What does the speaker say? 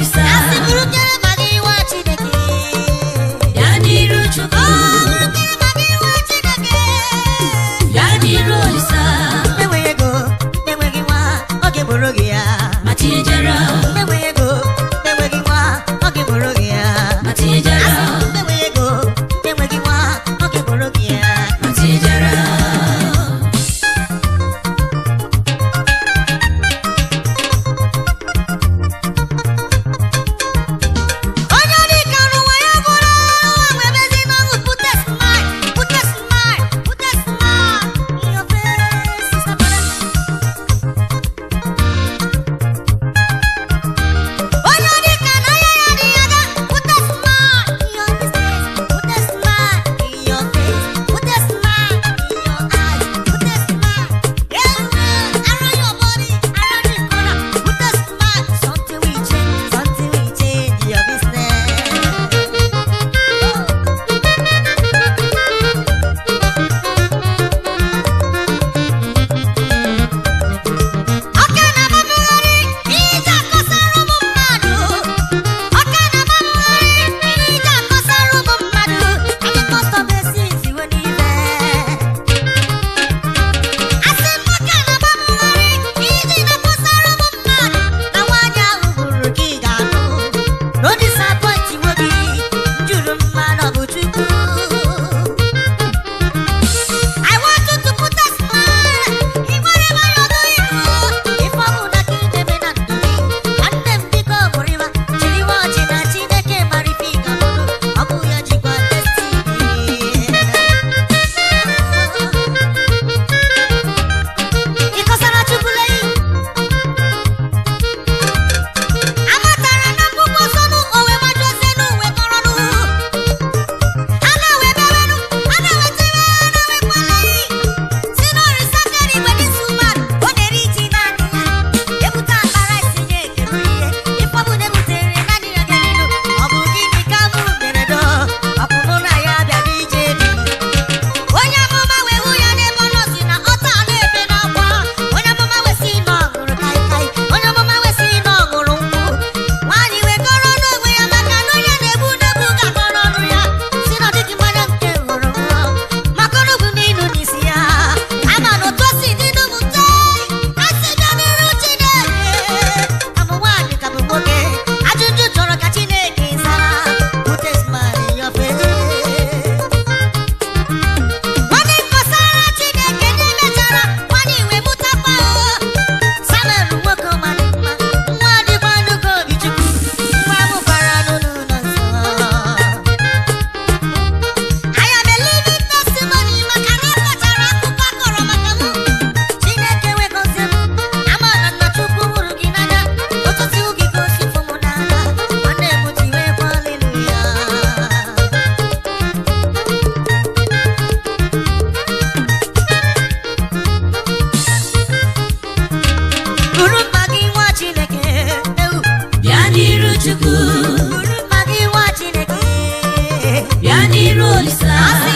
Olisa. Asị burukere ma gị nwa Chineke. Bịa n'iru Chukwu. Oh, burukere ma gị nwa Chineke. Bịa n'iru Olisa. Enweghị ego, enweghị nwa, ọ ga-egboro gị ya. Ma tinyejara. Enweghị ego, enweghị nwa, ọ ga-egboro gị ya. Ma tinyejara. Enweghị ego, enweghị nwa, ọ ga-egboro gị ya. Ma tinyejara. Onye dị ka n'ụwa ya gwụrụ, ụwa nwebezi n'ọṅụ. Put a smile, put a smile, put a smile in your face, sister brother. Onye dị ka n'anya ya dị ya ga, put a smile in your business, put a smile in your face, put a smile in your eyes, put a smile everywhere, around your body, around the corner, put a smile. Something will change, something will change your business. Ọka na-agbamgharị ije akọsara ụmụ mmadụ. Ọka na-agbamgharị ije akọsara ụmụ mmadụ. Anyị kọstọm esi iwe n'ibe. Asị m ọka na-agbamgharị ije na-akọsara ụmụ mmadụ. Na nwaanyị ahụ hụrụ gị ga-anụ. No disappoint nwe gị, njuru mmanụ ọ bụ Chukwu. I want you to put a smile in whatever you're doing. If I would not keep them in and doing, and them become river, Chiriwa, China, Chineke, Marifika, Abuya, Jigwa, Destiny. Ikosara Chukule, Amatara na akwụkwọ nsọ nụ, o wee gbajuo nụ, wee kọrọ nụ. Ana wee bewenụ, ana wee tiwe, ana wee kwalei. Si n'orisa kere igwe n'isi mmadụ, ọ na-eri ji naanị ya. Ebute akpa rice nye ekere ihe. Ife ọ bụla ebutere naanị ya ga-erilu. Ọ bụ gịnị ka mụ mere dọ? Ọ bụ mụ na ya bịara ije di. Onye amụma wee hụ ya n'ebe ọ nọ si na ọta na-ebe n'akwa. Onye amụma wee sị na ọ ṅụrụ kaikai. Onye amụma wee sị na ọ ṅụrụ nkwụ. Nwaanyị wee kọrọ n'onwe ya maka na onye na-egbu n'egbu ga-akọrọ ọnụ ya. Si na ọ dịghị mmanya nke ṅụrụ ṅụọ. Maka ọnụgụ n'ilu n'isi ya. Ama na otu o si dị n'ụmụnte. A sị bịa n'iru Chineke. Ka bụ nwaanyị ka bụ nwoke. Ajụjụ chọrọ ka Chineke zara. Put a smile in your face. Nwanne kọsara Chineke na-emechara nwaanyị wee mụtakwa o. Samuel nwoke mara mma, nwa dịkwa nnukwu obi Chukwu, nwa mụkwara n'ụlọ nsọ. I am a living testimony maka na ọ kọchara akụkọ akọrọ maka mụ. Chineke wee gọzie m, ama na nna Chukwu hụrụ gị n'anya, ụtụtụ gị gosi fụ m n'anya, nwanne m tiwekwa haleluya. Buru mma gị nwa Chineke, ewu. Bịa n'iru Chukwu. Buru mma gị nwa Chineke. Bịa n'iru Olisa. Asị